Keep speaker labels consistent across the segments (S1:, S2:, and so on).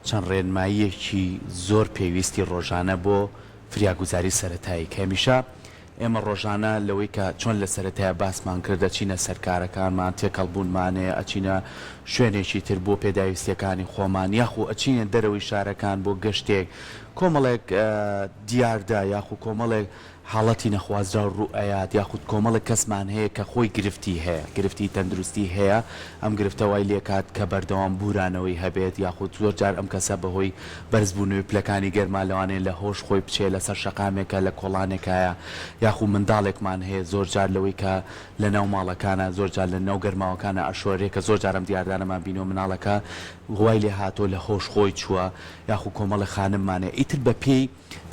S1: چەند ڕێنماییەکی زۆر پێویستی ڕۆژانە بۆ فریاگوزاری سەرەتایی کە هەمیشە ئێمە ڕۆژانە لەوەی کە چۆن لە سەرەتایا باسمان کرد ئەچینە سەر کارەکانمان تێکەڵ بوونمان هەیە ئەچینە شوێنێکی تر بۆ پێداویستیەکانی خۆمان یاخو ئەچینە دەرەوەی شارەکان بۆ گەشتێک کۆمەڵێک دیاردە یاخو کۆمەڵێک حاڵەتی نەخوازراو ڕووئەیات یاخود کۆمەڵێک کەسمان هەیە کە خۆی گرفتی هەیە گرفتی تەندروستی هەیە ئەم گرفتە وای لێکات کە بەردەوام بورانەوەی هەبێت یاخود زۆر جار ئەم کەسە بەهۆی بەرزبوونەوەی پلەکانی گەرما لەوانەیە لە هۆش خۆی بچێ لەسەر شەقامێکە لە کۆڵانێکایە یاخو منداڵێکمان هەیە زۆر جار لەوەی کە لە ناو ماڵەکانا زۆر جار لە ناو گەرماوەکانا ئەشۆرێ کە زۆر جار ئەم دیاردانەمان بینیوە مناڵەکە وای لێ هاتووە لە هۆش خۆی چووە یاخو کۆمەڵێ خانممان هەیە ئیتر بەپێی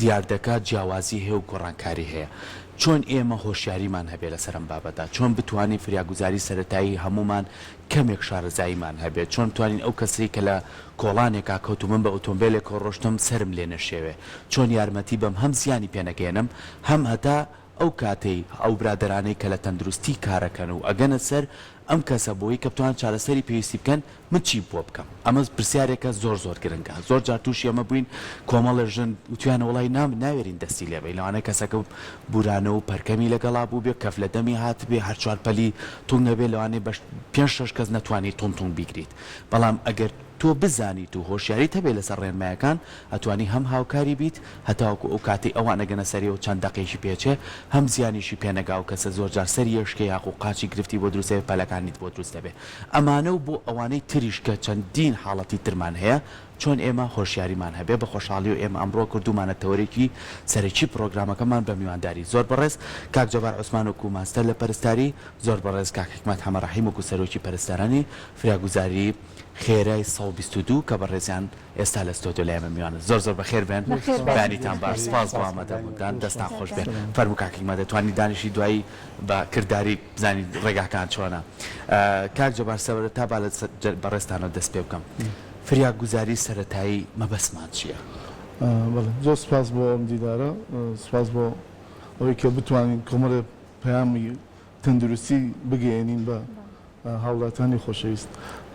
S1: دیاردەکە جیاوازی هەیە و گۆڕانکاری هەیە. چۆن ئێمە هۆشیاریمان هەبێ لەسەر ئەم بابەتە؟ چۆن بتوانین فریاگوزاری سەرەتایی هەموومان کەمێک شارەزاییمان هەبێت؟ چۆن بتوانین ئەو کەسەی کە لە کۆڵانێکا کەوت و من بە ئۆتۆمبێلێکەوە ڕۆشتم سەرم لێ نەشێوێ؟ چۆن یارمەتی بەم هەم زیانی پێ نەگەیەنم هەم هەتا ئەو کاتەی ئەو برادەرانەی کە لە تەندروستی کارەکەن و ئەگەنە سەر ئەم کەسە بۆی کە بتوانن چارەسەری پێویستی بکەن من چی بۆ بکەم؟ ئەمە پرسیارێکە زۆر زۆر گرنگە زۆر جار توشی ئەمە بووین کۆمەڵێ ژن وتویانە وەڵای نا ناوێرین دەستی لێ بەین لەوانەیە کەسەکە بورانە و پەرکەمی لەگەڵا بووبێ کەف لە دەمی هاتبێ هەر چوار پەلی تونگ هەبێ لەوانەیە بە پێنج شەش کەس نەتوانی تونگ تونگ بیگریت بەڵام ئەگەر تۆ بزانیت و هۆشیاریت هەبێ لەسەر ڕێنمایەکان ئەتوانی هەم هاوکاری بیت هەتاوەکو ئەو کاتەی ئەوان ئەگەنە سەری و چەند دەقێکی پێچێ هەم زیانیشی پێ نەگا و کەسە زۆر جار سەری ئەشکێ یاخو قاچی گرفتی بۆ دروست ئەبێ پەلەکانیت بۆ دروست ئەبێ ئەمانە و بۆ ئەوانەی تریش کە چەندین حاڵەتی ترمان هەیە چۆن ئێمە هۆشیاریمان هەبێ بە خۆشحاڵیەوە ئێمە ئەمڕۆ کردوومانە تەوەرێکی سەرەکی پڕۆگرامەکەمان بە میوانداری زۆر بەڕێز کاک جەبار عوسمان وەکو ماستەر لە پەرستاری زۆر بەڕێز کاک حیکمەت حەمە ڕەحیم وەکو سەرۆکی پەرستارانی فریاگوزاری خێرای 122 کە بەڕێزیان ئێستا لە ستۆدیۆ لای ئێمە میوانن زۆر زۆر بەخێر بێن بەیانیتان باش سپاس بۆ ئامادەبوونتان دەستان خۆش بێ فەرموو کاک حیکمەت دەتوانی دانیشی دوایی بە کرداری بزانین ڕێگاکان چۆنە کاک جەبار سەرەتا با لە بەڕێزتانەوە دەست پێ بکەم فریاگوزاری سەرەتایی مەبەستمان چییە؟
S2: بەڵێ زۆر سپاس بۆ ئەم دیدارە سپاس بۆ ئەوەی کە بتوانین کۆمەڵێ پەیامی تەندروستی بگەیەنین بە هاوڵاتیانی خۆشەویست.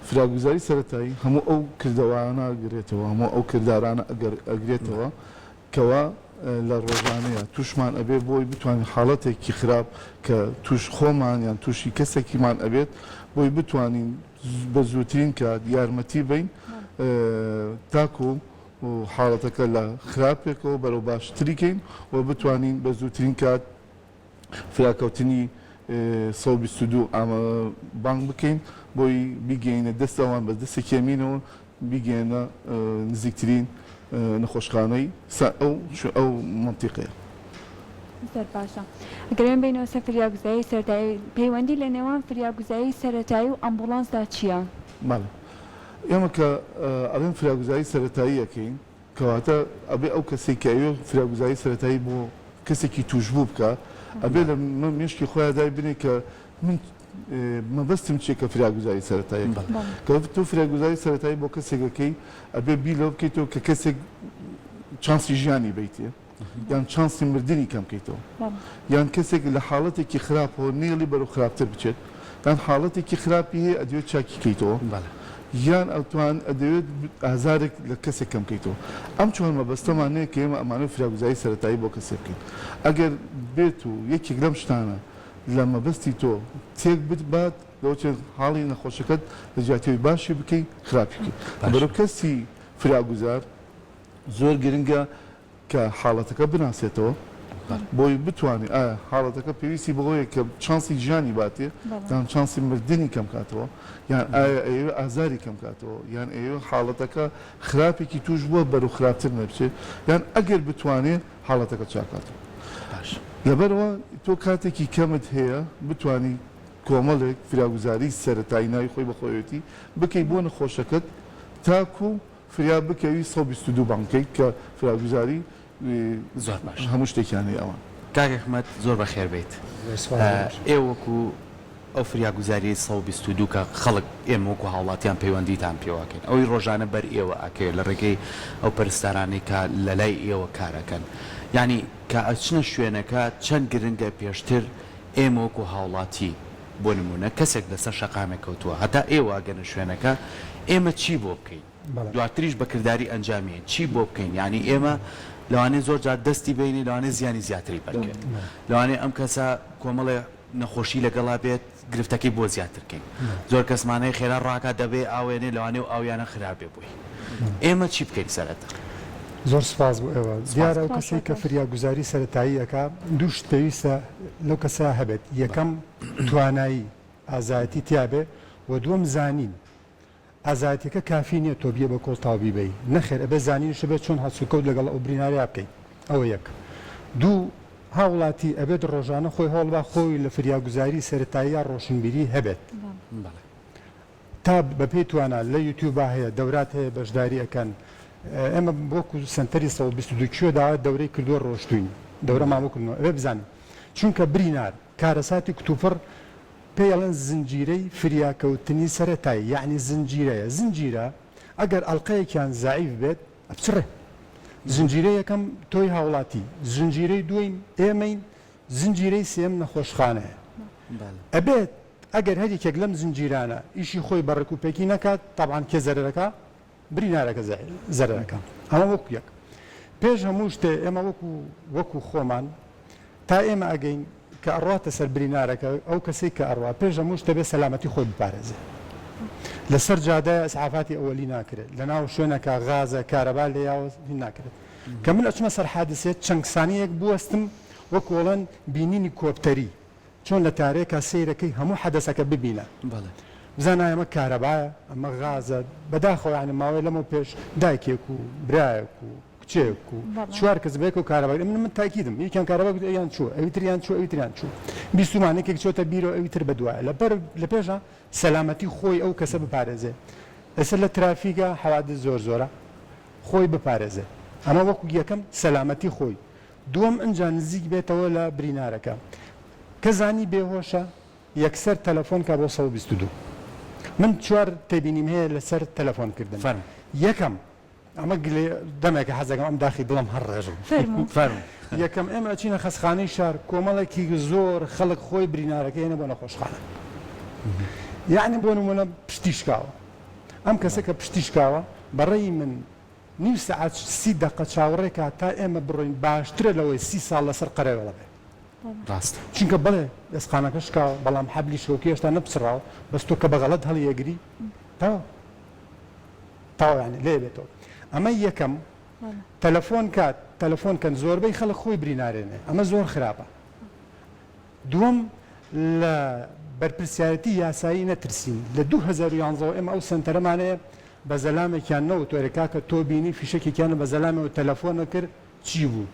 S2: فریاگوزاری سەرەتایی هەموو ئەو کردەوانە ئەگرێتەوە، هەموو ئەو کردارانە ئەگرێتەوە کەوا لە ڕۆژانەیە توشمان ئەبێت بۆی بتوانین حاڵەتێکی خراپ کە توش خۆمان یان توشی کەسێکیمان ئەبێت بۆی بتوانین بە زووترین کات یارمەتی بەین تاکو حاڵەتەکە لە خراپێکەوە بەرەو باشتری کەین و بتوانین بە زووترین کات فریاکەوتنی 122 بانگ بکەین بۆی بیگەینە دەست ئەوان بە دەستێکی ئەمینەوە بیگەیەنە نزیکترین نەخۆشخانەی ئەو ئەو مەنتیقەیە.
S3: زۆر باشە گەر ئێمە بێینەوە سەر فریاگوزاری سەرەتایی پەیوەندی لە نێوان فریاگوزاری سەرەتایی و ئەمبوڵانسدا چییە؟
S2: بەڵێ ئێمە کە ئەڵێن فریاگوزاری سەرەتایی ئەکەین کەواتە ئەبێ ئەو کەسەی کە ئەیەوێ فریاگوزاری سەرەتایی بۆ کەسێکی تووشبوو بکا ئەبێ لە مێشکی خۆیا دای بنێ کە من مەبەستم چیە کە فریاگوزاری سەرەتایی بکەم. کە تۆ فریاگوزاری سەرەتایی بۆ کەسێک ئەکەی ئەبێ بیر لەوە بکەیتەوە کە کەسێک چانسی ژیانی بەیتێ یان چانسی مردنی کەم کەیتەوە یان کەسێک لە حاڵەتێکی خراپەوە نەیەڵی بەرەو خراپتر بچێت یان حاڵەتێکی خراپی هەیە ئەدەوێت چاکی کەیتەوە یان ئەتوان ئەدەوێت ئازارێک لە کەسێک کەم کەیتەوە ئەم چوار مەبەستەمان هەیە کە ئێمە ئەمانەوێت فریاگوزاری سەرەتایی بۆ کەسێک بکەین ئەگەر بێت و یەکێک لەم شتانە لە مەبەستی تۆ تێک بات لەوەچێت حاڵی نەخۆشەکەت لە جیاتی ئەوەی باشی بکەی خراپی بکەی بەرەو کەسی فریاگوزار زۆر گرنگە کە حاڵەتەکە بناسێتەوە بۆی بتوانێت ئایا حاڵەتەکە پێویستی بەوەیە کە چانسی ژیانی باتێ یان چانسی مردنی کەم کاتەوە یان ئایا ئەیەوێ ئازاری کەم کاتەوە یان ئەیەوێ حاڵەتەکە خراپێکی توش بووە بەرەو خراپتر نەبچێت یان ئەگەر بتوانێ حاڵەتەکە چاکاتەوە
S1: باش.
S2: لەبەرئەوە تۆ کاتێکی کەمت هەیە بتوانی کۆمەڵێک فریاگوزاری سەرەتایی ناوی خۆی بەخۆیەتی بکەی بۆ نەخۆشەکەت تاکو فریا بکەوی 122 بانکەی کە فریاگوزاری
S1: زۆر باشە
S2: هەموو شتێکیان هەیە ئەوان.
S1: کاک ئەحمەد زۆر بەخێر بێیت.
S4: زۆر سوپاس بۆ باشە.
S1: ئێوە وەکو ئەو فریاگوزاریەی 122 کە خەڵک ئێمە وەکو هاوڵاتیان پەیوەندیتان پێوە ئەکەین ئەوەی ڕۆژانە بەر ئێوە ئەکەوێت لە ڕێگەی ئەو پەرستارانەی کە لەلای ئێوە کار ئەکەن یانی کە ئەچنە شوێنەکە چەند گرنگە پێشتر ئێمە وەکو هاوڵاتی بۆ نمونە کەسێک لەسەر شەقامێک کەوتووە هەتا ئێوە ئەگەنە شوێنەکە ئێمە چی بۆ بکەین؟ دواتریش بە کرداری ئەنجامی یەین چی بۆ بکەین یانی ئێمە لەوانەیە زۆر جار دەستی بینین لەوانەیە زیانی زیاتری بەرکەوێت لەوانەیە ئەم کەسە کۆمەڵێ نەخۆشی لەگەڵا بێت گرفتەکەی بۆ زیاتر کەین زۆر کەسمان هەیە خێرا ڕاکات دەبێ ئاوێنێ لەوانەیە ئەو ئاویانە خراپ بێ بۆی ئێمە چی بکەین سەرەتا؟
S4: زۆر سوپاس بۆ ئێوە.
S3: سوپاس
S4: دیارە ئەو
S3: سوپاس
S4: کەسەی کە
S3: بۆتۆش.
S4: فریاگوزاری سەرەتایی ئەکا دوو شت پێویستە لەو کەسە هەبێت یەکەم توانایی ئازایەتی تیابێ و دووەم زانین ئازایەتیەکە کافی نیە تۆ بیە بە کۆڵتاو بیبەی نەخێر ئەبێ زانینیشت هەبێت چۆن هەڵسوکەوت لەگەڵ ئەو برینارەیا بکەی ئەوە یەک دوو هاوڵاتی ئەبێت ڕۆژانە خۆی هەوڵبا خۆی لە فریاگوزاری سەرەتاییا ڕۆشنبیری هەبێت تا بەپێی توانا لە یوتیوبا هەیە دەورات هەیە بەشداری ئەکەن ئێمە وەکو سەنتەری 122 کوێ داوات دەورەی کردووە ڕۆشتوین دەورەمان بۆ کردنەوە ئەبێ بزانین چونکە برینار کارەساتی کتوپڕ پێی ئەڵێن زنجیرەی فریاکەوتنی سەرەتایی یەعنی زنجیرەیە زنجیرە ئەگەر ئەڵقەیەکیان زەعیف بێت ئەپچڕێ زنجیرەی یەکەم تۆی هاوڵاتی زنجیرەی دووەیم ئێمەین زنجیرەی سێیەم نەخۆشخانەیە ئەبێت ئەگەر هەر یەکێک لەم زنجیرانە ئیشی خۆی بە ڕێکوپێکی نەکات تەبعەن کێ زەرەرەکا برینارەکە زەرەرەکا ئەمە وەکو یەک پێش هەموو شتێ ئێمە وەکو وەکو خۆمان تا ئێمە ئەگەین کە ئەڕواتە سەر برینارەکە ئەو کەسەی کە ئەڕوا پێش هەموو شتێ بێ سەلامەتی خۆی بپارێزێ لەسەر جادە ئیسعافاتی ئەوەلی ناکرێت لەناو شوێنەکە غازە کارەبا لێیاوە هین ناکرێت کە من ئەچمە سەر حادسێ چەند سانیەک بوەستم وەکو ئەڵێن بینینی کۆپتەری چۆن لە تارێکا سەیرەکەی هەموو حەدەسەکە ببینە
S1: بەڵێ.
S4: بزانە ئەمە کارەبایە ئەمە غازە بەداخەوە یانی ماوەی لەمەو پێش دایکێک و برایەک و کچێک و
S3: بەڵێ.
S4: چوار کەس بەیەکەوە کارەبا من من تاکیدم یەکیان کارەبا گوتی ئەویان چووە ئەوی تریان چووە ئەوی تریان چوو بیستومان یەکێک چۆتە بیرەوە ئەوی تر بەدوایە لەبەر لە پێشا سەلامەتی خۆی ئەو کەسە بپارێزێ ئێستا لە ترافیکا حەوادس زۆر زۆرە خۆی بپارێزێ ئەمە وەکو یەکەم سەلامەتی خۆی دووەم ئنجا نزیک بێتەوە لە برینارەکە کە زانی بێهۆشە یەکسەر تەلەفۆن کا بۆ 122 من چوار تێبینیم هەیە لەسەر تەلەفۆن کردن
S1: فەرموو.
S4: یەکەم ئەمە گلێ دەمێکە حەزەکەم ئەم داخی دڵم هەر ڕێژم
S3: فەرموو.
S1: فەرموو.
S4: یەکەم ئێمە ئەچینە خەسخانەی شار کۆمەڵێکی زۆر خەڵک خۆی برینارەکەی هێنە بۆ نەخۆشخانە یەعنی بۆ نموونە پشتی شکاوە ئەم کەسە کە پشتی شکاوە بەڕێی من نیو سەعات سی دەقە چاوەڕێ کا تا ئێمە بڕۆین باشترە لەوەی سی ساڵ لەسەر قەرەوێڵە بێ.
S1: ڕاستە.
S4: چونکە بەڵێ ئێسقانەکە شکاوە بەڵام حەبلی شەوکی هێشتا نەپچڕاوە بەس تۆ کە بە غەڵەت هەڵیئەگری تەواو تەواو یانی لێ بێتەوە ئەمە یەکەم تەلەفۆن کات تەلەفۆن کەن زۆربەی خەڵک خۆی برینارێنێ ئەمە زۆر خراپە دووەم لە بەرپرسیارێتی یاسایی نەترسین لە 2011 ەوە ئێمە ئەو سەنتەرەمان هەیە بە زەلامێکیان نەوت ئەرێ کاکە تۆ بینی فیشەکێکیان بە زەلامەوە تەلەفۆنە کرد چی بوو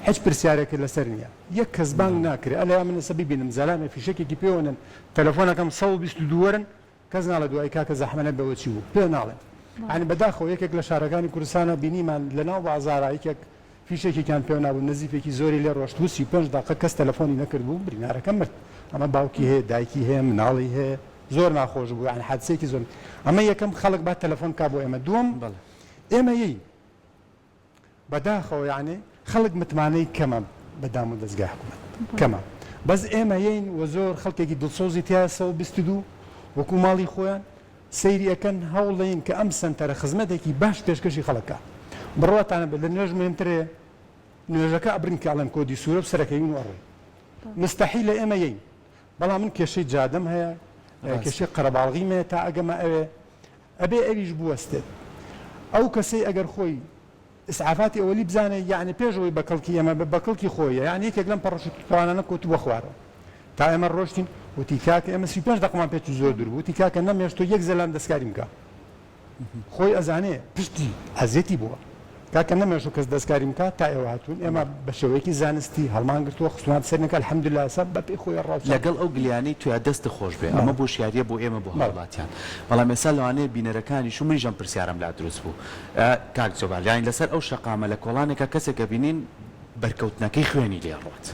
S4: هیچ پرسیارێکت لەسەر نییە یەک کەس بانگ ناکرێ ئەلیا من ئێستا ببینم زەلامێ فیشەکێکی پێوەنن تەلەفۆنەکەم 122 وەرن کەس ناڵێ دوایی کاکە زەحمە نەبێ ئەوە چی بوو پێ ناڵێن یانی بەداخەوە یەکێک لە شارەکانی کوردستانە بینیمان لەناو بازاڕا یەکێک فیشەکێکیان پێ نابوو نەزیفێکی زۆری لێ ڕۆشت بوو 35 دەقە کەس تەلەفۆنی نەکرد بوو برینارەکە مرد ئەمە باوکی هەیە دایکی هەیە مناڵی هەیە زۆر ناخۆش بوو یانی حادسەیەکی زۆر ئەمە یەکەم خەڵک با تەلەفۆن کا بۆ ئێمە دووەم ئێمە یەی بەداخەوە یەعنی خەڵک متمانەی کەمە بە دام و دەزگای حکومەت کەمە بەس ئێمە یەین و زۆر خەڵکێکی دڵسۆزی تیایە 122 وەکو ماڵی خۆیان سەیری ئەکەن هەوڵەین کە ئەم سەنتەرە خزمەتێکی باش پێشکەشی خەڵک کا بڕواتانە بێت لە نوێژ مهمتر هەیە نوێژەکە ئەبرین کە ئەڵێن کۆدی سوورە و سەرەکەوین و ئەڕۆین مستەحیلە ئێمە یەین بەڵام من کێشەی جادەم هەیە کێشەی قەرەباڵغیم هەیە تا ئەگەمە ئەوێ ئەبێ ئەویش بوەستێت. ئەو کەسەی ئەگەر خۆی ئیسعافاتی ئەوەلی بزانێ یەعنی پێش ئەوەی بە کەڵکی ئێمە بێ بە کەڵکی خۆیە یەعنی یەکێک لەم پەڕەشوتوانانە کەوتبووە خوارەوە تا ئێمە ڕۆشتین وتی کاکە ئێمە 35 دەقەمان پێ چوو زۆر دوور بوو وتی کاکە نەمهێشت تۆ یەک زەلام دەستکاریم بکە خۆی ئەزانێ پشتی ئەزیەتی بووە کاکە نەمێژوو کەس دەستکاریم بکات تا ئێوە هاتوون ئێمە بە شێوەیەکی زانستی هەڵمان گرتووە خستومان سەر نەکە الحمدللە ئێستا بە پێی خۆی ڕاو چاک.
S1: لەگەڵ ئەو گلیانەی تۆیا دەستت خۆش بێ ئەمە بۆشیاریە بۆ ئێمە بۆ هاوڵاتیان بەڵام ئێستا لەوانەیە بینەرەکانیش و منیش ئەم پرسیارەم لا دروست بوو کاک جەبار یانی لەسەر ئەو شەقامە لە کۆڵانێکا کەسێک ئەبینین بەرکەوتنەکەی خوێنی لێ ڕۆت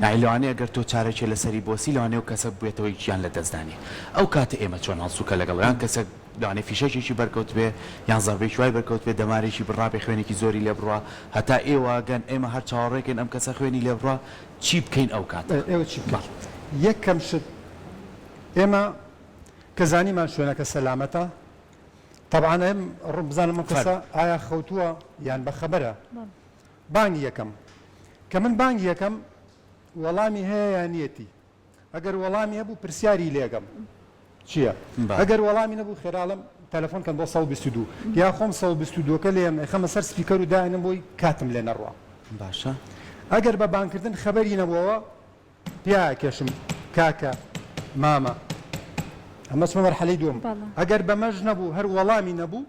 S1: یانی لەوانەیە گەر تۆ چارەکێ لەسەری بۆسی لەوانەیە ئەو کەسە ببێتەوەی گیان لەدەستدانی ئەو کاتە ئێمە چۆن هەڵسوکە لەگەڵ یان کەسێک لەوانەیە فیشەکێکی بەرکەوتبێ یان زەربەیەکی وای بەرکەوتبێ دەمارێکی بڕابێ خوێنێکی زۆری لێ بڕوا هەتا ئێوە گەن ئێمە هەر چاوەڕێکەین ئەم کەسە خوێنی لێ بڕوا چی بکەین ئەو کاتە؟
S4: ئێوە چی بکەن؟ یەکەم شت ئێمە کە زانیمان شوێنەکە سەلامەتە. تەبعەن ئەم ڕوون بزانم ئەم کەسە ئایا خەوتووە یان بە خەبەرە. بانگی یەکەم کە من بانگی یەکەم وەڵامی هەیە یان نیەتی ئەگەر وەڵامی هەبوو پرسیاری لێگەم چییە ئەگەر وەڵامی نەبوو خێراڵم تەلەفۆن کەن بۆ 122 یا خۆم 122 کە لێم ئەیخەمە سەر speaker و داینم بۆی کاتم لێ نەڕوا
S1: باشە
S4: ئەگەر بە بانگکردن خەبەری نەبووەوە پیاکێشم کاکە مامە ئەمە چمە مەرحەلەی دووەم ئەگەر بەمەش نەبوو هەر وەڵامی نەبوو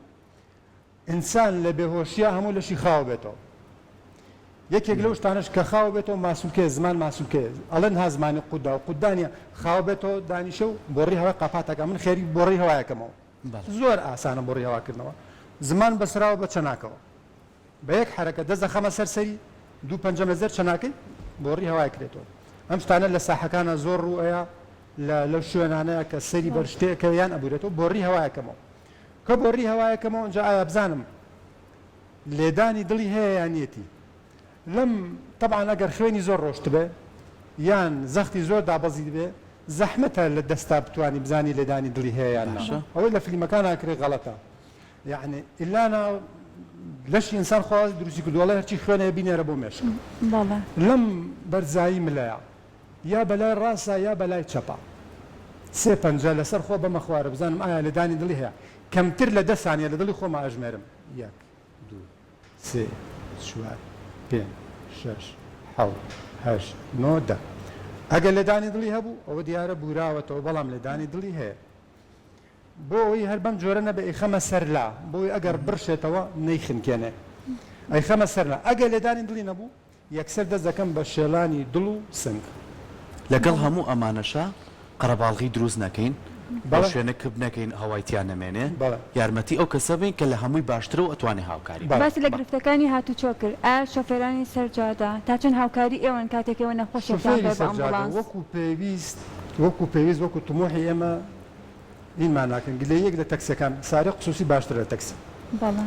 S4: ئینسان لە بێهۆشیا هەموو لەشی خاو بێتەوە یەکێک لەو شتانەش کە خاو بێتەوە ماسولکەیە زمان ماسولکەیە ئەڵێن ها زمانی قودا و قودانە خاو بێتەوە دانیشە و بۆڕی هەوای قاپاتەکە من خێری بۆڕی هەوایەکەمەوە زۆر ئاسانە بۆڕی هەواکردنەوە زمان بەسراوە بە چەناکەوە بە یەک حەرەکەت دەست دەخەمە سەر سەری، دوو پەنجەم لە زێر چەناکەی بۆڕی هەوای کرێتەوە. ئەم شتانە لە ساحەکانا زۆر ڕوو ئەیا، لە لەو شوێنانەیا کە سەری بەر شتێ ئەکەوێ یان ئەبورێتەوە، بۆڕی هەوای ئەکەمەوە. کە بۆڕی هەوای ئەکەمەوە ئینجا ئایا بزانم لێدانی دڵی هەیە یان نیەتی. لەم تەبعەن ئەگەر خوێنی زۆر ڕۆشتبێ یان زەختی زۆر دابەزیبێ زەحمەتە لە دەستا بتوانی بزانی لێدانی دڵی هەیە یان نا. ئەوەی لە فلیمەکانا ئەکرێ غەڵەتە. یەعنی ئیلا نا لەشی ئینسان خوا دروستی کردووە ئەڵێ هەرچی خوێن هەیە بینێرە بۆ مێشک
S3: بەڵێ.
S4: لەم بەرزایی ملەیا یا بەلای ڕاستا یا بەلای چەپا سێ پەنجە لەسەر خۆ بەمە خوارە بزانم ئایا لێدانی دڵی هەیە کەمتر لە دە سانیە لە دڵی خۆما ئەژمێرم یەک دوو سێ چوار پێنج شەش حەوت هەشت نۆ دە ئەگەر لێدانی دڵی هەبوو ئەوە دیارە بوراوەتەوە بەڵام لێدانی دڵی هەیە بۆ ئەوەی هەر بەم جۆرە نەبێ ئەیخەمە سەر لا، بۆ ئەوەی ئەگەر بڕشێتەوە نەیخنکێنێ. ئەیخەمە سەر لا. ئەگەر لێدانی دڵی نەبوو، یەکسەر دەست دەکەم بە شێلانی دڵ و سنگ.
S1: لەگەڵ هەموو ئەمانەشا قەرەباڵغی دروست نەکەین، ئەو شوێنە کپ نەکەین هەوای تیا نەمێنێ، یارمەتی ئەو کەسە بەین کە لە هەمووی باشترە و ئەتوانێ هاوکاری بکات.
S3: باست لە گرفتەکانی هاتوچۆ کرد، ئایا شۆفێرانی سەر جادە تا چەند هاوکاری ئێوەن کاتێک ئێوە نەخۆشێکتان
S4: شۆفێری
S3: بەر بە
S4: سەر جادە
S3: ئەمبوڵانس؟
S4: وەکو پێویست وەکو پێویست وەکو تموحی ئێمە هینمان ناکەن گلەییەک لە تەکسیەکان سارق خسوسی باشترە لە تەکسی
S3: بەڵێ.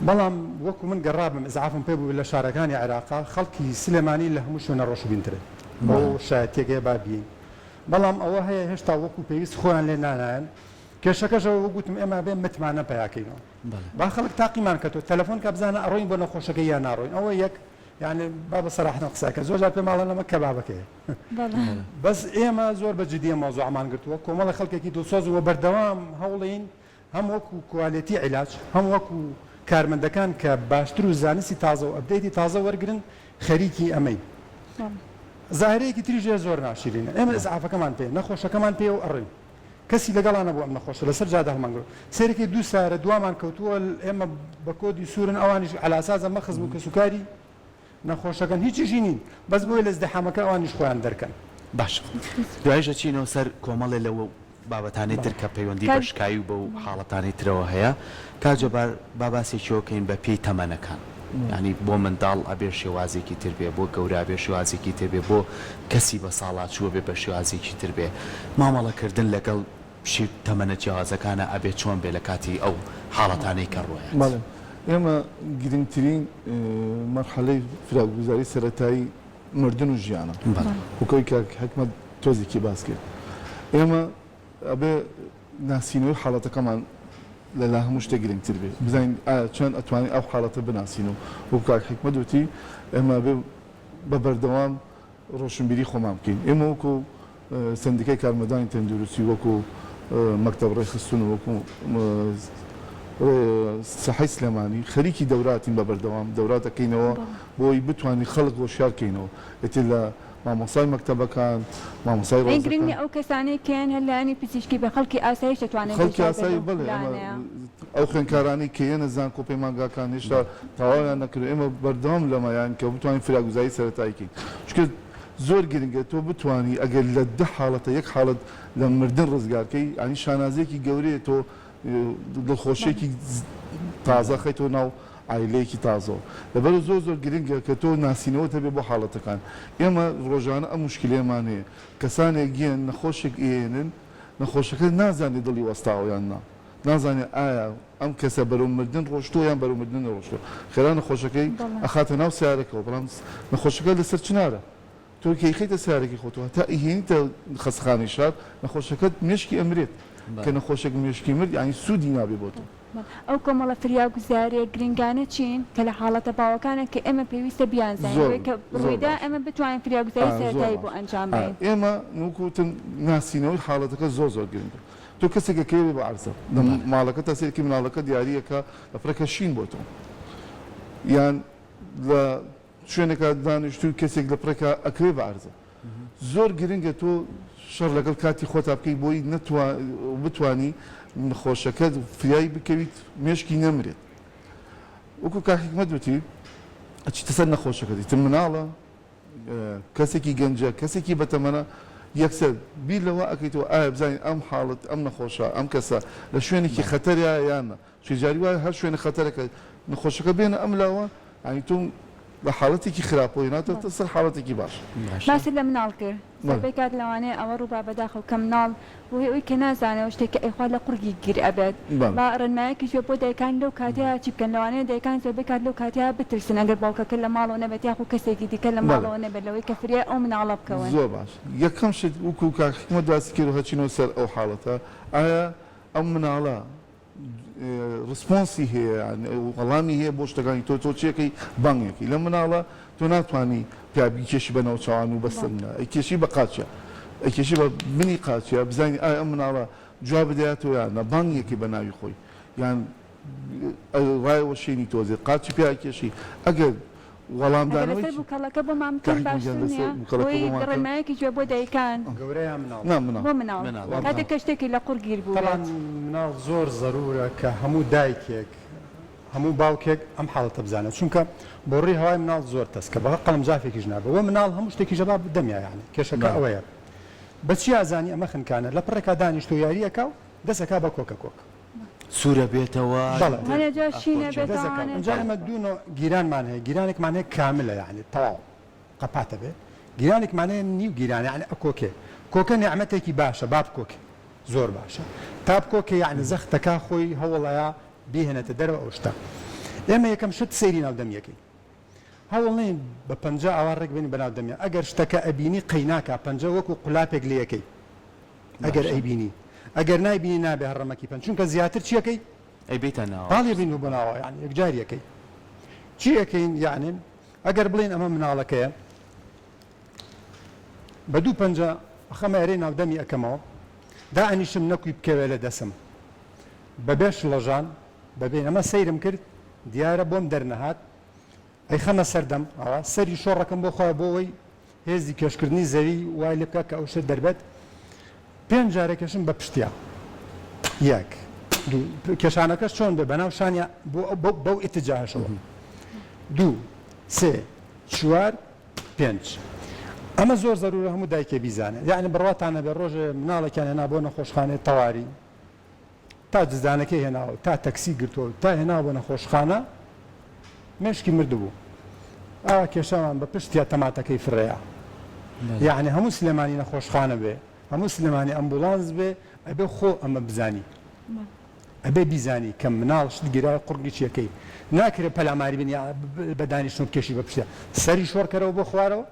S4: بەڵام وەکو من گەڕابم ئیزعافم پێ بوو لە شارەکانی عێراقا خەڵکی سلێمانی لە هەموو شوێنە ڕۆشنبینترن بۆ شایەتیەک هەیە با بیەین بەڵام ئەوە هەیە هێشتا وەکو پێویست خۆیان لێ نانایەن کێشەکەش ئەوە وەک وتم ئێمە ئەبێ متمانە پەیاکەینەوە با خەڵک تاقیمان کەتەوە تەلەفۆن کە بزانە ئەڕۆین بۆ نەخۆشەکەی یا ناڕۆین ئەوە یەک یعنی با بە سەراحەتەن قسە کە زۆر جار پێم ئەڵێن ئەمە کەبابەکەیە بەس ئێمە زۆر بە جدیە مەوزوعمان گرتووە کۆمەڵە خەڵکێکی دڵسۆز و بەردەوام هەوڵین هەم وەکو quality عیلاج هەم وەکو کارمەندەکان کە باشتر و زانستی تازە و update ی تازە وەرگرن خەریکی ئەمەین زاهرەیەکی تریش هەیە زۆر ناشرینە ئێمە ئیسعافەکەمان پێ نەخۆشەکەمان پێ و ئەڕۆین کەسی لەگەڵا نەبوو ئەم نەخۆشە لەسەر جادە هەڵمانگرت سەیرەکەی دوو سارە دوامان کەوتووە ئێمە بە کۆدی سوورن ئەوانیش عەلاساس ئەمە خزم و کەسوکاری نەخۆشەکەن هیچیشی نین بەس بۆیە لە زدحامەکە ئەوانیش خۆیان دەرکەن.
S1: باشە دوایش ئەچینەوە سەر کۆمەڵێ لەو بابەتانەی تر کە پەیوەندی بە شکاوی و بەو حاڵەتانەی ترەوە هەیە کاک جەبار با باسێکیەوە کەین بە پێی تەمەنەکان یانی بۆ منداڵ ئەبێ شێوازێکی تر بێ بۆ گەورە ئەبێ شێوازێکی تر بێ بۆ کەسی بە ساڵاچوو ئەبێ بە شێوازێکی تر بێ مامەڵە کردن لەگەڵ شی تەمەنە جیاوازەکانە ئەبێ چۆن بێ لە کاتی ئەو حاڵەتانەی کە ڕووئەیات؟
S2: بەڵێ ئێمە گرنگترین مەرحەلەی فریاگوزاری سەرەتایی مردن و ژیانە وەک ئەوەی کاک حیکمەت تۆزێکی باس کرد ئێمە ئەبێ ناسینەوەی حاڵەتەکەمان لە لا هەموو شتێک گرنگتر بێ بزانین ئایا چۆن ئەتوانین ئەو حاڵەتە بناسین و وەکو کاک حیکمەت وتی ئێمە ئەبێ بە بەردەوام ڕۆشنبیری خۆمان بکەین. ئێمە وەکو سەندیکای کارمەندانی تەندروستی، وەکو مەکتەب ڕێکخستن و وەکو سەحەی سلێمانی خەریکی دەوراتین بە بەردەوام دەورات ئەکەینەوە بۆ ئەوەی بتوانین خەڵک هۆشیار کەینەوە ئیتر لە مامۆستای مەکتەبەکان، مامۆستای
S3: ئەی گرنگ
S2: ڕەوزەکان.
S3: نیە ئەو کەسانەی کەیەن هەر لایەنی پزیشکی بێ خەڵکی ئاساییش دەتوانێت
S2: خەڵکی
S3: بەشدار بێت
S2: ئاسایی
S3: لەو
S2: بەڵێ ئێمە
S3: لایەنەیە؟
S2: ئەو خوێندکارانەی کە یەنە زانکۆ پەیمانگاکان هێشتا تەواویان نەکردوە ئێمە بەردەوام لەمەیان کە بتوانین فریاگوزاری سەرەتایی کەین چونکە زۆر گرنگە تۆ بتوانی ئەگەر لە دە حاڵەتە یەک حاڵەت لە مردن ڕزگار کەی یانی شانازیەکی گەورەیە تۆ دڵخۆشیەکی تازە خەیتەوە ناو عایلەیەکی تازەوە لەبەرئەوە زۆر زۆر گرنگە کە تۆ ناسینەوەت هەبێ بۆ حاڵەتەکان ئێمە ڕۆژانە ئەم موشکیلەیەمان هەیە کەسانێک یەن نەخۆشێک ئێنن نەخۆشەکە نازانێ دڵی وەستاوە یان نا نازانێ ئایا ئەم کەسە بەرەو مردن ڕۆشتووە یان بەرەو مردن نەڕۆشتووە خێرا نەخۆشەکەی ئەخاتە ناو سەیارەکەوە بەڵام نەخۆشەکە لەسەر چنارە تۆ کە ئیخەیتە سەیارەکەی خۆتەوە هەتا ئیهێنیتە خەستەخانەی شار نەخۆشەکەت مێشکی ئەمرێت کە نەخۆشێک مێشکی مرد یانی سوودی نابێ بۆ تۆ.
S3: ئەو کۆمەڵە فریاگوزارییە گرنگانە چین کە لە حاڵەتە باوەکانە کە ئێمە پێویستە بیانزانین
S2: زۆر
S3: بۆی کە
S2: زۆر
S3: ڕوویدا
S2: باشە.
S3: ئێمە بتوانین فریاگوزاری
S2: ئا زۆر
S3: سەرەتایی بۆ
S2: باشە.
S3: ئەنجام
S2: ئا
S3: بەین؟
S2: ئێمە وەکو وتم ناسینەوەی حاڵەتەکە زۆر زۆر گرنگە. تۆ کەسێک ئەکەوێ بە عەرزە لە
S1: بەڵێ.
S2: ماڵەکەتا سەیرکەی مناڵەکە دیارییەکە لە پڕێکە شین بۆتەوە یان لە شوێنێکا دانیشتووی کەسێک لە پڕێکا ئەکەوێ بە عەرزە. زۆر گرنگە تۆ شەڕ لەگەڵ کاتی خۆتا بکەی بۆی بتوانی نەخۆشەکەت فریای بکەویت مێشکی نەمرێت وەکو کاک حیکمەت وتی ئەچیتە سەر نەخۆشەکەت ئیتر مناڵە کەسێکی گەنجە کەسێکی بەتەمەنە یەکسەر بیر لەوە ئەکەیتەوە ئایا بزانین ئەم حاڵەت ئەم نەخۆشە ئەم کەسە لە شوێنێکی خەتەرە یان نا چونکە جاری وایە هەر شوێنە خەتەرەکە نەخۆشەکە بێنە ئەم لاوە یانی تۆ لە حاڵەتێکی خراپەوە هێناتەوەتە سەر حاڵەتێکی باش.
S1: باشە.
S3: باست لە مناڵ کرد
S2: بەڵێ.
S3: زۆربەی کات لەوانەیە ئەوە ڕووبا بەداخەوە کە مناڵ بەهۆی ئەوەی کە نازانێ و شتێک کە ئەیخوات لە قوڕگی گیر ئەبێت
S2: بەڵێ.
S3: با ڕێنمایەکیش بێت بۆ دایکان لەو کاتەیا چی بکەن لەوانەیە دایکان زۆربەی کات لەو کاتەیا بترسن ئەگەر باوکەکە لە ماڵەوە نەبێت یاخو کەسێکی دیکە لە
S2: بەڵێ.
S3: ماڵەوە نەبێت لەوەی کە فریای ئەو مناڵە بکەون.
S2: زۆر باش یەکەم شت وەکوو کاک حیکمەت باسی کرد و هەچینەوە سەر ئەو حاڵەتە ئایا ئەم مناڵە response ی هەیە یانی وەڵامی هەیە بۆ شتەکانی تۆ تۆ چیەکەی بانگێکی لەم مناڵە تۆ ناتوانی پیا بیکێشی بە ناوچاوان و بەسەر منە ئەیکێشی بە قاچە ئەیکێشی بە بنی قاچە بزانی ئایا ئەم مناڵە جواب دەیاتەوە یان نا بانگێکی بە ناوی خۆی یان ڕایەوەشێنی تۆزێ قاچی پیا ئەکێشی ئەگەر
S3: ئەگەر
S2: وەڵامدانەوەی
S3: لەسەر بوکەڵەکە بۆمان
S2: کاک
S3: بکەن
S2: حیکمەت گیان
S3: باشتر
S2: لەسەر
S3: نییە
S2: بوکەڵەکە
S3: بۆی
S2: بۆمان کەن
S3: ڕێنمایەکی گوێ بۆ دایکان
S4: گەورە یا مناڵ؟
S2: نا مناڵ
S3: بۆ مناڵ
S1: مناڵ.
S3: کاتێک کە شتێکی لە قوڕ گیر
S4: تەبعەن
S3: بووبێت.
S4: مناڵ زۆر زەرورە کە هەموو دایکێک هەموو باوکێک ئەم حاڵەتە بزانێت چونکە بۆڕی هەوای مناڵ زۆر تەسکە بە قەڵەم جافێکیش نابێ وە مناڵ هەموو شتێکیش ئەبا دەمیا یانی کێشەکە
S2: بەڵێ.
S4: ئەوەیە بە چیا زانی ئەمە خنکانە لە پڕێکا دانیشتوو یاری ئەکا و دەس ئەکا بە کۆکە کۆک.
S1: سوورە بێتەوە
S4: بەڵێ.
S3: هەنێ جار شین ئەبێتەوە
S4: دەزەکە
S3: هەنێ
S4: ئینجا
S3: جار.
S4: ئێمە دوو نۆع گیرانمان هەیە گیرانێکمان هەیە کاملە یانی تەواو قەپاتە بێ گیرانێکمان هەیە نیو گیرانە یانی ئەکۆکێ کۆکە نیعمەتێکی باشە با بکۆکێ زۆر باشە تا بکۆکێ یانی زەختەکا خۆی هەوڵ ئەیا بیهێنێتە دەرەوە ئەو شتە ئێمە یەکەم شت سەیری ناو دەمیەکەین هەوڵ نەین بە پەنجە ئاوا ڕێک بێنی بەناو دەمیا ئەگەر شتەکە ئەبینی قەیناکا پەنجە وەکو قولاپێک لێیەکەی ئەگەر
S1: باشە.
S4: ئەیبینی ئەگەر نایبینی نابێ هەڕەمەکی پەن چونکە زیاتر چیەکەی
S1: ئەی بێیتە ناوە
S4: پاڵی بین بۆ ناوە یانی یەکجار یەکەی چی ئەکەین یانی ئەگەر بڵێین ئەمە مناڵەکەیە بە دوو پەنجە ئەخەمە ئێرەی ناو دەمی ئەکەمەوە دائەنیشم نەکوی بکەوێ لە دەسم بەبێ شڵەژان بەبێ ئەمە سەیرم کرد دیارە بۆم دەرنەهات ئەیخەمە سەر دەم ئاوا سەری شۆڕەکەم بۆ خۆ بۆ ئەوەی هێزی کێشکردنی زەوی وای لێ بکات کە ئەو شتە دەربێت پێنج جارە کێشم بە پشتیا یەک دوو کێشانەکەش چۆن بێ بەناو شانیا بۆ بەو ئیتجاهەشەوە دوو سێ چوار پێنج ئەمە زۆر زەرورە هەموو دایکێ بیزانێت یعنی بڕواتان نەبێ ڕۆژێ مناڵێکیان هێنا بۆ نەخۆشخانەی تەواری تا جزدانەکەی هێناوە تا تەکسی گرتووە و تا هێناوە بۆ نەخۆشخانە مێشکی مردبوو ئاوا کێشامان بە پشتیا تەماتەکەی فڕێیا یەعنی هەموو سلێمانی نەخۆشخانە بێ هەموو سلێمانی ئەمبوڵانس بێ ئەبێ خۆ ئەمە بزانی ئەبێ بیزانی کە مناڵ شت گیراوە قوڕگی چیەکەی ناکرێ پەلاماری بن یا بە دانیشتن بکێشی بە پشتیا سەری شۆڕکەرەوە بۆ خوارەوە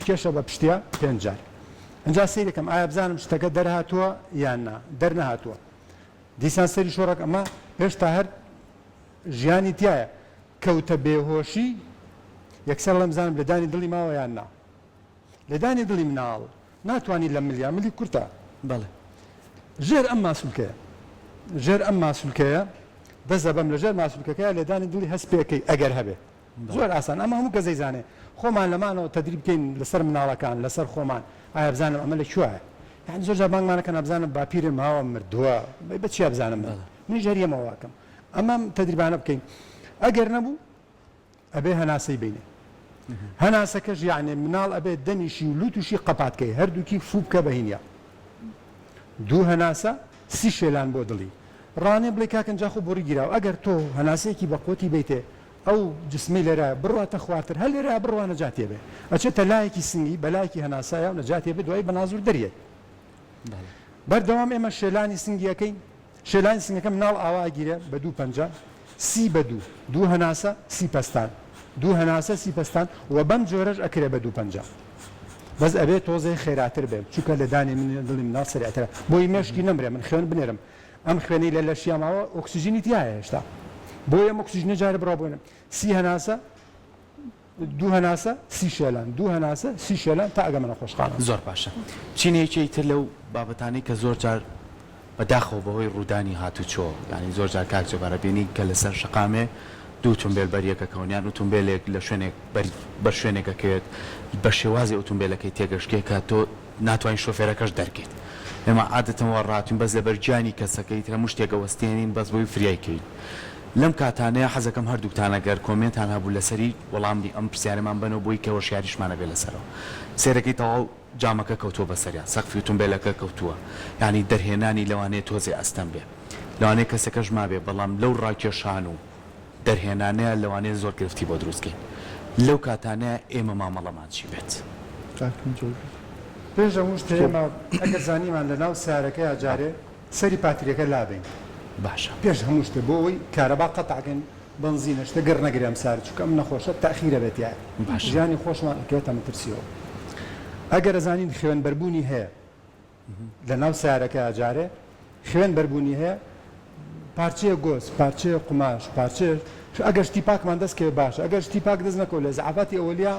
S4: کێشە بە پشتیا پێنج جار ئنجا سەیرەکەم ئایا بزانم شتەکە دەرهاتووە یان نا دەرنەهاتووە دیسان سەری شۆڕەک ئەمە هێشتا هەر ژیانی تایە کەوتە بێهۆشی یەکسەر ڵێم بزانم لێدانی دڵی ماوە یان نا لێدانی دڵی مناڵ ناتوانی لە ملیا ملی کورتە
S1: بەڵێ
S4: ژێر ئەم ماسولکەیە ژێر ئەم ماسولکەیە دەست دەبەم لە ژێر ماسولکەکەیە لێدانی دڵی هەست پێکەی ئەگەر هەبێ زۆر ئاسان ئەمە هەموو کەس دەیزانێ خۆمان لەمانەوە تەدریب بکەین لەسەر مناڵەکان لەسەر خۆمان ئایا بزانم ئەمە لە کوایە یانی زۆر جار بانگمان ئەکەن ئەبزانم باپیرم هاوە مردووە بە چیا بزانم من منیش هەر یەمەوە ئەکەم ئەمەم تەدریبانە بکەین ئەگەر نەبوو ئەبێ هەناسەی بینێ هەناسەکەش یعنی مناڵ ئەبێ دەمیشی و لوتوشی قەپاتکەی هەردووکی فوو بکە بە هینیا دوو هەناسە سی شێلان بۆ دڵی ڕانێ بڵێ کاکە جا خۆ بۆڕی گیراوە ئەگەر تۆ هەناسەیەکی بە قوتی بەیتێ ئەو جسمەی لێرایە بڕواتە خوارتر هەر لێرایە بڕوا نەجاتێ بێ ئەچێتە لایەکی سنگی بە لایەکی هەناسایە و نەجاتێ بێ دوایی بە نازور دەریەت بەردەوام ئێمە شێلانی سنگی ئەکەین شێلانی سنگەکە مناڵ ئاوا ئەگیرێ بە دوو پەنجە سی بە دوو دوو هەناسە سی پەستان دوو هەناسە سی پەستان و بەم جۆرەش ئەکرێ بە دوو پەنجە بەس ئەبێ تۆزێ خێراتر بێ چونکە لێدانی من دڵی مناڵ سەریعترە بۆی مێشکی نەمرێ من خوێن بنێرم. ئەم خوێنەی لە لەشیا ماوە ئۆکسجینی تیایە هێشتا بۆیە ئەم ئۆکسجینە جارێ بڕا بۆ سی هەناسە دوو هەناسە سی شێلان دوو هەناسە سی شێلان تا ئەگەمە نەخۆشخانە.
S1: زۆر باشە بچینە یەکێی تر لەو بابەتانەی کە زۆر جار بە داخەوە بەهۆی ڕوودانی هاتوچۆ یانی زۆر جار کاک جەبار ئەبینی کە لەسەر شەقامێ دوو ئوتومبێل بەر یەک ئەکەون یان ئوتومبێلێک لە شوێنێک بەر بەر شوێنێک ئەکەوێت بە شێوازی ئوتومبێلەکەی تێگەشکێ کە تۆ ناتوانی شۆفێرەکەش دەرکەیت ئێمە عادەتەن وا ڕاتوین بەس لەبەر گیانی کەسەکەی تر هەموو شتێک ئەوەستێنین بەس بۆی فریای کەوین لەم کاتانەیا حەزەکەم هەردووکتان ئەگەر comment تان هەبوو لەسەری وەڵامی ئەم پرسیارەمان بەنەوە بۆی کە هۆشیاریشمان هەبێ لەسەرەوە سەیرەکەی تەواو جامەکە کەوتووە بەسەریا سەقفی ئوتومبێلەکە کەوتووە یانی دەرهێنانی لەوانەیە تۆزێ ئەستەم بێ لەوانەیە کەسەکەش مابێ بەڵام لەو ڕاکێشان و دەرهێنانەیا لەوانەیە زۆر گرفتی بۆ دروست کەین لەو کاتانەیا ئێمە مامەڵەمان چی بێت؟
S4: پێش هەموو شتێ ئێمە ئەگەر زانیمان لە ناو سەیارەکەیا جارێ سەری پاتریەکە لابەین
S1: باشە.
S4: پێش هەموو شتێ بۆ ئەوەی کارەبا قەتع کەین بەنزینە شتە گڕ نەگرێ ئەم سارد چونکە ئەم نەخۆشە تەئخیرە بێت تیایا
S1: باشە.
S4: ژیانی خۆشمان ئەکەوێتە مەترسیەوە ئەگەر ئەزانین خوێن بەربوونی هەیە لە ناو سەیارەکەیا جارێ خوێن بەربوونی هەیە پارچەیەک گۆز پارچەیەک قوماش پارچەیەک ئەگەر شتی پاکمان دەست کەوێ باشە ئەگەر شتی پاک دەست نەکەوێ لە ئیسعافاتی ئەوەلیە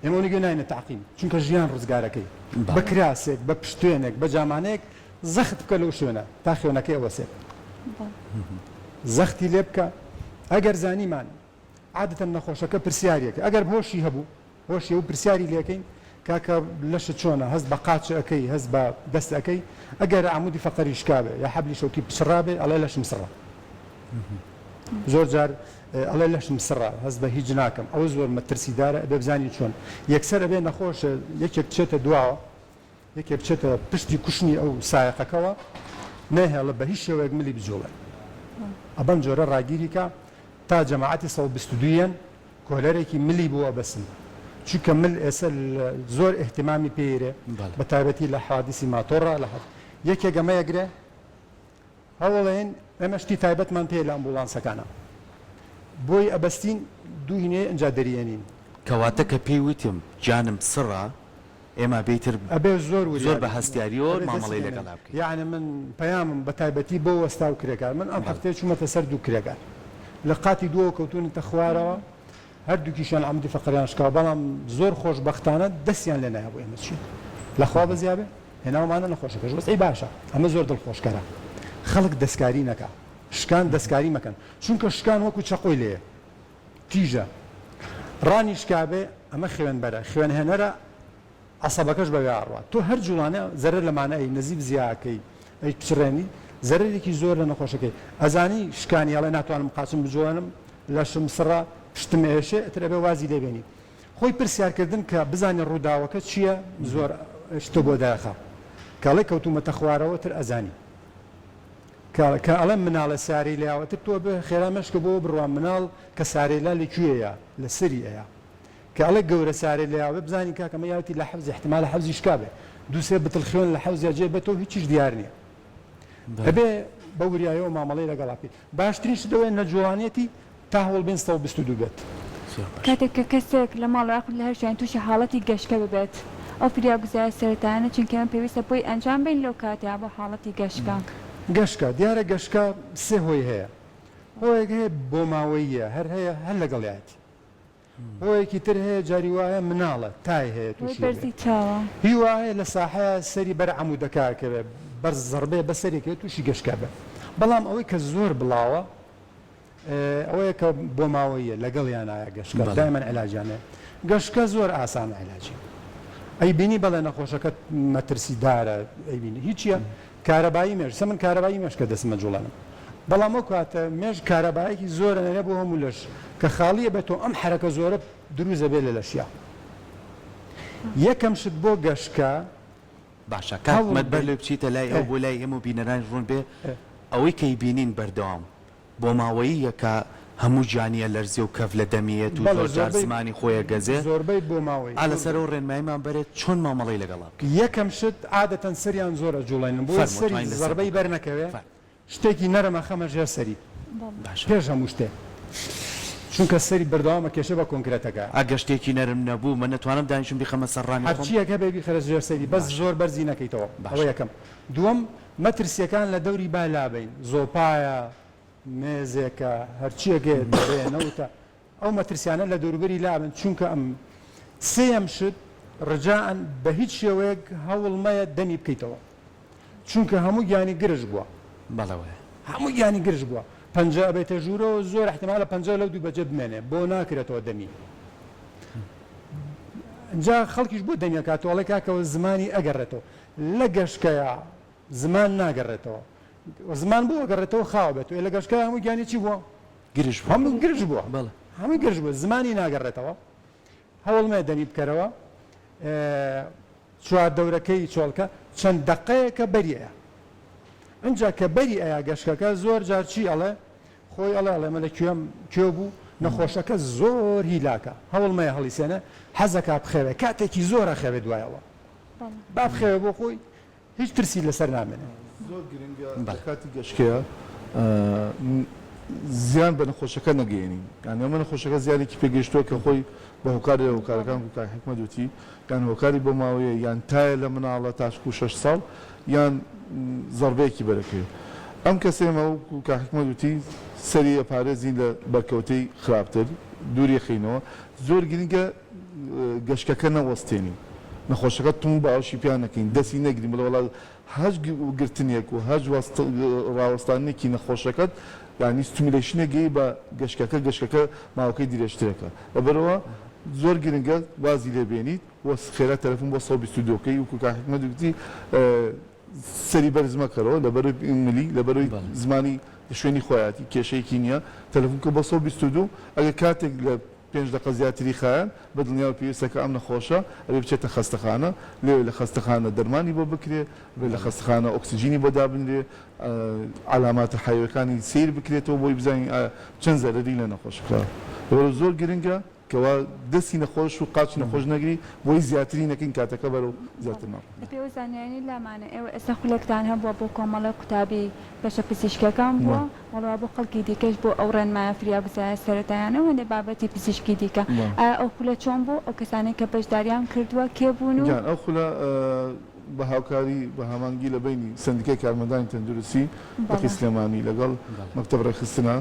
S4: ئێمە ئەونە گوێ ناینە تەعقیم چونکە ژیان ڕزگارەکەی بە کراسێک بە پشتێنێک بە جامانەیەک زەخت بکە لەو شوێنە تا خوێنەکەی ئەوەسێت زەختی لێ بکە ئەگەر زانیمان عادەتەن نەخۆشەکە پرسیاریەکە ئەگەر هۆشی هەبوو هۆشی هەبوو پرسیاری لێکەین کاکە لەشت چۆنە هەست بە قاچ ئەکەی هەست بە دەست ئەکەی ئەگەر عەمودی فەقەری شکابێ یا حەبلی شەوکی پچڕابێ ئەڵێ لەشم سڕە زۆر جار ئەڵێ لەشم سڕە هەست بە هیچ ناکەم ئەوە زۆر مەترسیدارە ئەبێ بزانین چۆن یەکسەر ئەبێ نەخۆش یەکێک بچێتە دواوە یەکێ بچێتە پشتی کوشنی ئەو سایەقەکەوە نەهێڵێ بە هیچ شێوەیەک ملی بجوڵێ ئە بەم جۆرە ڕاگیری کا تا جەماعەتی 122 یەن کۆلەرێکی ملی بۆ ئەبەسن چونکە مل ئێسە زۆر ئیهتیمامی پێیرێ بە تایبەتی لە حوادیسی ماتۆڕا لە یەکێک ئەمە ئەگرێ هەوڵێن ئێمە شتی تایبەتمان پێیە لە ئەمبوڵانسەکانا بۆی ئەبەستین دوو هینێ ئینجا دەریێنین.
S1: کەواتە کە پێی وتم گیانم سڕە ئێمە بێ تر
S4: ئەبێ زۆر وریا
S1: زۆر بە
S4: بین
S1: هەستیاریەوە
S4: ئەبێ دەستی
S1: مامەڵەی
S4: لێ
S1: لەگەڵا
S4: نەین
S1: بکەین.
S4: یەعنی من پەیامم بە تایبەتی بۆ وەستا و کرێکار من ئەم هەفتەیە چوومەتە سەر دوو کرێکار لە قاتی دووەوە کەوتوونەتە خوارەوە هەردووکیشیان عەمودی فەقەریان شکاوە بەڵام زۆر خۆشبەختانە دەستیان لێ نایە بۆ ئێمە چیە لە خوا بەزیا بێ هێناومانە نەخۆشەکەش وەزعی باشە ئەمە زۆر دڵخۆشکەرە خەڵک دەستکاری نەکا شکان دەستکاری مەکەن چونکە شکان وەکو چەقۆی لێیە تیژە ڕانی شکابێ ئەمە خوێنبەرە خوێنهێنەرە عەسەبەکەش بەوێ ئەڕوا تۆ هەر جوڵانە زەرەر لەمانە ئەی نەزیف زیا ئەکەی ئەی پچڕێنی زەرەرێکی زۆر لە نەخۆشەکەی ئەزانی شکانی ئەڵێ ناتوانم قاچم بجوڵێنم لەشم سڕە پشتم ئێشێ ئیتر ئەبێ وازی لێ بێنی خۆی پرسیار کردن کە بزانی ڕووداوەکە چییە زۆر شتە بۆ دەرەخا کە ئەڵێ کەوتومەتە خوارەوە تر ئەزانی کە کە ئەڵێم مناڵە سارەی لایەوە تر تۆ بێ خێرا مەشکە بۆ بڕوا مناڵ کە سارەی لا لە کوێیە لە سەری ئەیا کە ئەڵێ گەورە سارەی لایەوە بێ بزانین کاکە ئەمە یاوتی لە حەوز ئیحتیمالە حەوزی شکابێ دوو سێ بتڵ خوێن لە حەوزیا جێ بێتەوە هیچیش دیار نییە ئەبێ بە وریایەوە مامەڵەی لەگەڵا بکەیت باشترین شت ئەوەیە نەجوڵانیەتی تا هەوڵ بێن 122 بێت.
S1: زۆر باشە.
S3: کاتێک کە کەسێک لە ماڵەوە یاخود لە هەر شوێن تووشی حاڵەتی گەشکە ببێت ئەو فریاگوزایە سەرەتایانە چین کە ئێمە پێویستە بۆی ئەنجام بەین لەو کاتەیا بۆ حاڵەتی گەشکە؟
S4: گەشکە، دیارە گەشکە سێ هۆی هەیە، هۆیەک هەیە بۆماوەییە هەر هەیە هەر لەگەڵیایەتی، هۆیەکی تر هەیە جاری وایە مناڵە تای هەیە
S3: هۆی
S4: توشی
S3: بەرزی
S4: ئەبێ
S3: چاوە.
S4: هی وایە لە ساحەیا سەری بەر عەمودەکە ئەکەوێ بەر زەڕبەیە بە سەری ئەکەوێ توشی گەشکە ئەبێ بەڵام ئەوەی کە زۆر بڵاوە ئەوەیە کە بۆماوەییە لەگەڵیانایە گەشکە
S1: بەڵێ.
S4: دایمەن عیلاجیان هەیە گەشکە زۆر ئاسانە عیلاجی ئەیبینی بەڵێ نەخۆشەکەت مەترسیدارە ئەیبینی هیچیە کارەبایی مێشک سە من کارەبایی مێشکە دەستم ئەجوڵێنم بەڵام ئەو کاتە مێشک کارەبایەکی زۆر ئەنێرێ بۆ هەموو لەش کە خاڵی ئەبێتەوە ئەم حەرەکە زۆرە دروست ئەبێ لە لەشیا یەکەم شت بۆ گەشکە
S1: باشە کاک
S4: هەوڵ
S1: مەد بەر
S4: بەی
S1: لەوەی بچیتە لای ئەو
S4: ئێ
S1: بۆ لای ئێمە و بینەرانی ڕوون بێ
S4: ئێ.
S1: ئەوەی کە ئەیبینین بەردەوام بۆماوەییە کە هەموو گیانی ئەلەرزێ و کەف لە دەمی یەت و
S4: بەڵێ
S1: زۆر جار
S4: زۆربەی
S1: زمانی خۆی ئەگەزێ
S4: زۆربەی بۆماوەیی
S1: ئا لەسەر
S4: زۆربەی.
S1: ئەو ڕێنماییمان بەرێ چۆن مامەڵەی لەگەڵا بکەین.
S4: یەکەم شت عادەتەن سەریان زۆر ئەجوڵێنن بۆی
S1: فەرموو
S4: سەری
S1: توانین لەسەر
S4: زەڕبەی
S1: بوو
S4: بەر نەکەوێ
S1: فەرموو.
S4: شتێکی نەرم ئەخەمە ژێر سەری
S1: باشە.
S4: پێش هەموو شتێ. چونکە سەری بەردەوام ئەکێشێ بە کۆنکرێتەکە.
S1: ئەگەر شتێکی نەرم نەبوو من ئەتوانم دانیشم بیخەمە سەر ڕانی خۆم؟
S4: هەرچیەک هەبێ بیخەرە ژێر سەری بەس
S1: باشە.
S4: زۆر بەرزی نەکەیتەوە ئەوە
S1: باشە.
S4: یەکەم. دووەم مەترسیەکان لە دەوری با لابەین زۆپایە مێزێکە هەرچیەک هەیە دەبێ نەوتە ئەو مەترسیانە لە دەوروبەری لابەن چونکە ئەم سێیەم شت ڕجائەن بە هیچ شێوەیەک هەوڵ مەیە دەمی بکەیتەوە چونکە هەموو گیانی گرژ بووە.
S1: بەڵێ وایە.
S4: هەموو گیانی گرژ بووە پەنجە ئەبەیتە ژوورەوە زۆر احتمالە پەنجە لەو دوو بەجێ بمێنێ بۆ ناکرێتەوە دەمی جا خەڵکیش بۆ دەمی ئەکاتەوە ئەڵێ کاکەوە زمانی ئەگەڕێتەوە لە گەشکەیا زمان ناگەڕێتەوە زمان بۆ ئەگەڕێتەوە خاوە بێتەوە لە گەشکەیا هەموو گیانی چی بووە
S1: گرژ بووە.
S4: هەموو گرژ بووە.
S1: بەڵێ.
S4: هەمووی گرژ بووە زمانی ناگەڕێتەوە هەوڵ مەیە دەمی بکەرەوە چواردەورەکەی چۆڵکە چەند دەقەیەکە بەری ئەیا ئنجا کە بەری ئەیا گەشکەکە زۆر جار چی ئەڵێ خۆی ئەڵێ ئەڵێ مە لە کوێم کوێ بوو نەخۆشەکە زۆر هیلاکە هەوڵ مەیە هەڵیسێنە حەزەکا بخەوێ کاتێکی زۆر ئەخەوێ دوایەوە با بخەوێ بۆ خۆی هیچ ترسی لەسەر نامێنێ.
S2: زۆر گرنگە لە کاتی گەشکەیە زیان بە نەخۆشەکە نەگەیەنین یان ئەمە نەخۆشەکە زیانێکی پێگەیشتووە کە خۆی بە هۆکاری لە هۆکارەکان وەکو کاک حیکمەت وتی یان هۆکاری بۆ ماوەیە یان تایە لە مناڵە تاچکو شەش ساڵ یان زەڕبەیەکی بەرەکەوێ ئەم کەسە ئێمە وەکو کاک حیکمەت وتی سەری ئەپارێزین لە بەرکەوتەی خراپتر دووری خەینەوە زۆر گرنگە گەشکەکە نەوەستێنین نەخۆشەکە توند باوەشی پیا نەکەین دەستی نەگرین بڵێ وەڵا هەچ گرتنێک و هەچ ڕاوەستانێکی نەخۆشەکەت یانی stimulation ێک گەی بە گەشکەکە گەشکەکە ماوەکەی درێژترەکە لەبەرئەوە زۆر گرنگە وازی لێ بێنیت و خێرا تەلەفون بۆ 122 کەی وەکو کاک حیکمەت وتی سەری بەرز مەکەرەوە لەبەرەوەی ملی لەبەرەوەی زمانی لە شوێنی خۆیاتی کێشەیەکی نییە تەلەفون کە بۆ 122 ئەگەر کاتێک لە پێنج دەقە زیاتری خایاند، بە دڵنیاوە پێویستە کە ئەم نەخۆشە ئەبێ بچێتە خەستەخانە، لەوێ لە خەستەخانە دەرمانی بۆ بکرێ، ئەبێ لە خەستەخانە ئۆکسجینی بۆ دابنرێ، عەلاماتە حەیوەکانی سەیر بکرێتەوە بۆی بزانین ئایا چەند زەرەری لە نەخۆش کراوە. لەبەرئەوە زۆر گرنگە کەوا دەستی نەخۆش و قاچی نەخۆش نەگری بۆی زیاتری نەکەین کاتەکە بەرەو زیاتر نەڕۆ.
S3: بەپێی ئەو زانیاریانەی لامانە ئێوە ئێستا خولێکتان هەبووە بۆ کۆمەڵەی قوتابی بەشە پزیشکیەکان بووە وەڵا بۆ خەڵکی دیکەش بۆ ئەو ڕێنمایە فریاگوزایە سەرەتایانە و هەندێ بابەتی پزیشکی دیکە. ئایا ئەو خولە چۆن بوو؟ ئەو کەسانەی کە بەشداریان کردووە کێ بوون و.
S2: گیان ئەو خولە بە هاوکاری بە هەمانگی لە بەینی سەندیکای کارمەندانی تەندروستی لقی سلێمانی لەگەڵ مەکتەب ڕێکخستنە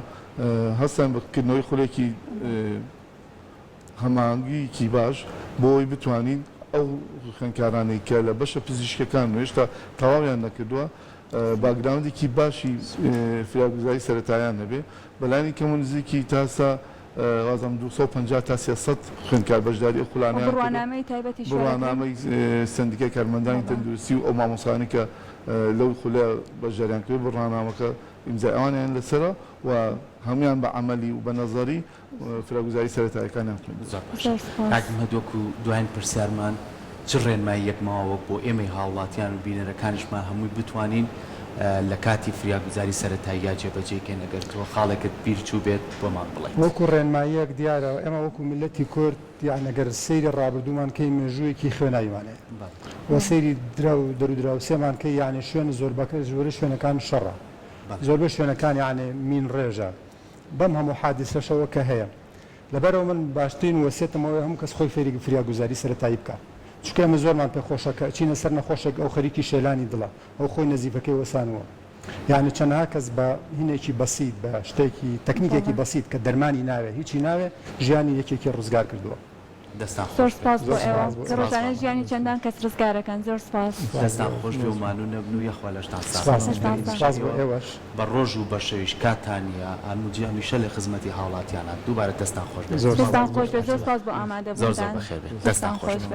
S2: هەستاین بە کردنەوەی خولێکی هەماهەنگییەکی باش بۆ ئەوەی بتوانین ئەو خوێندکارانەی کە لە بەشە پزیشکیەکان و هێشتا تەواویان نەکردووە background ێکی باشی فریاگوزاری سەرەتایان هەبێ بەلانی کەم و نزیکی تا سا وازم 250 تا 300 خوێندکار بەشداری ئەو خولانەیان کردووە.
S3: بڕوانامەی تایبەتیش وەرەگرن؟
S2: بڕوانامەی سەندیکای کارمەندانی تەندروستی و ئەو مامۆستایانەی کە لەو خولە بەشداریان کردووە بڕوانامەکە ئیمزای ئەوانیان لەسەرە و هەموویان بە عەمەلی و بە نەزەری فریاگوزاری سەرەتایەکانیان خوێندووە.
S1: زۆر باشە
S3: زۆر سوپاس.
S1: کاک مهد وەکو دواین پرسیارمان چ ڕێنماییەک ماوە وەک بۆ ئێمەی هاوڵاتیان و بینەرەکانیشمان هەمووی بتوانین لە کاتی فریاگوزاری سەرەتاییا جێبەجێی کەین ئەگەر تۆ خاڵێکت بیر چووبێت بۆمان بڵێیت.
S4: وەکو ڕێنماییەک دیارە ئێمە وەکو میللەتی کورد یان ئەگەر سەیری ڕابردوومان کەی مێژوویەکی خوێناویمان هەیە و سەیری دراو دەرو دراوسێمان کەی یانی شوێن زۆربەکە زۆربەی شوێنەکان شەڕە زۆربەی شوێنەکان یانی مین ڕێژە بەم هەموو حادیسەشەوە کە هەیە لەبەرئەوە من باشترین وەسیەتم ئەوەیە هەموو کەس خۆی فێری فریاگوزاری سەرەتایی بکا چونکە ئێمە زۆرمان پێ خۆشە کە ئەچینە سەر نەخۆشێک ئەو خەریکی شێلانی دڵە ئەو خۆی نەزیفەکەی وەسانووە یانی چەنەها کەس بە هینێکی بەسیت بە شتێکی تەکنیکێکی بەسیت کە دەرمانی ناوێ هیچی ناوێ ژیانی یەکێکی ڕزگار کردووە.
S1: دەستان
S3: زۆر
S1: خۆش بێت.
S3: سپاس بۆ
S4: زۆر
S3: ئێوە
S4: سپاس بۆ
S3: کە
S4: ئێوە.
S3: ڕۆژانە ژیانی چەندان کەس ڕزگارەکەن زۆر سپاس.
S1: دەستان خۆش بێ و مانوو نەبن و یەخوا لەشتان ساغ
S4: سپاس
S1: بێت.
S3: لەشتان ساغ.
S4: سپاس بۆ ئێوەش.
S1: بە ڕۆژ و بە شەویش کاتتان نییە ئاموجی هەمیشە لە خزمەتی هاوڵاتیانان دووبارە دەستان خۆش بێت.
S4: زۆر
S3: دەستان
S4: سپاس.
S3: خۆش بێت زۆر سپاس بۆ
S1: زۆر زۆر
S3: ئامادەبوونتان
S1: بەخێر بێن.
S3: دەستان
S1: دەستان خۆش
S3: خۆش
S1: بێت.
S3: بێت.